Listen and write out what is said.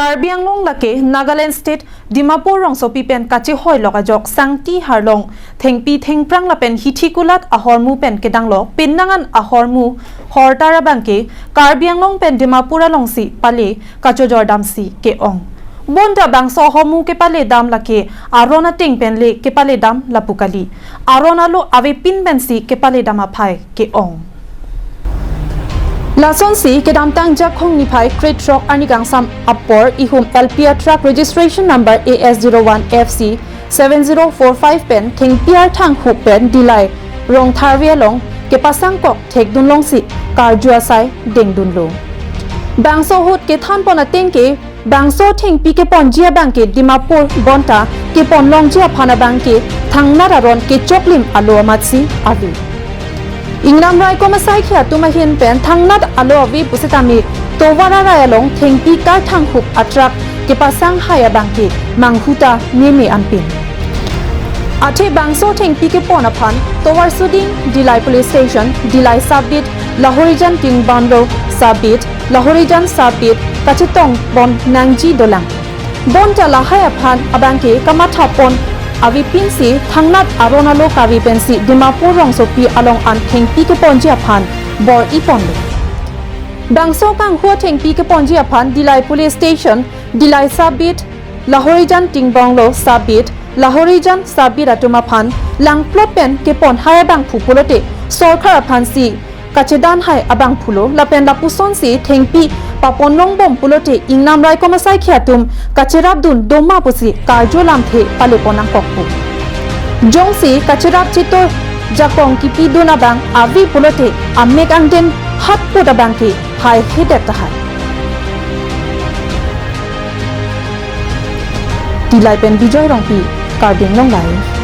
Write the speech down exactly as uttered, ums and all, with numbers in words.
Karbi Anglong lake Nagaland State Dimapur rongsopi pen kachehoilok ajok Sangti Harlong thengpi thengphrang lapen hithi kulat ahormu pen kedanglo pinnangan ahormu hortar abangke Karbi Anglong pen Dimapur alongsi pale kachojordamsi ke-ong. Bonta bangso ahormu kepaledam lake aron ateng pen le kepaledam lapu kali. Aron alo avepin pensi kepaledam aphai ke-ong. Lasonsi kedamtang Jakhong niphai krethrok arni kangsam apor ihum L P R truck registration number A S zero one F C seven zero four five pen thengpi arthanghup pen Dillai Rongtharve along kepasangkok thekdunlongsi karju asai dengdunlo. Bangso ahut kethanpon atengke bangso thengpi keponji abangke Dimapur bonta keponlongji aphan abangke thangnat aron kechoklim alo amatsi ave. Ingnam raikom asaikhi atum ahin pen thangnat alo ave pusitame tovar arai along thengpi karthanghup atruck kepasang hai abangke manghuta meme anpin. Athe bangso thengpi kepon aphan tovar suding Dillai Police Station, Dillai Sub-Beat, Lahorijan Tingbanglo Sub-Beat, Lahorijan Sub-Beat kachetongpon nangji dolang. Bonta lahai aphan abangke kamathapon avepinsi thangnat aron alo kave pensi Dimapur rongsopi along an thengpi keponji aphan bor-iponlo. Bangso kanghu athengpi keponji aphan Dillai Police Station, Dillai Sub-Beat, Lahorijan Tingbanglo Sub-Beat, Lahorijan Sub-Beat atum aphan langplot pen kepon hai abangphu pulote sorkar aphansi kachedan hai abangphulo lapen lapusonsi thengpi paponlongbom pulote ingnam raikom asaikhi atum kacherapdun doma pusi karju lamthe palepon nangkokpo. Jongsi kacherap chetor jakong kipidun abang ave pulote amek angden hatput abangke haihedet tahai. Dillai pen Bijoy Rongpi, Karbi Anglong Live.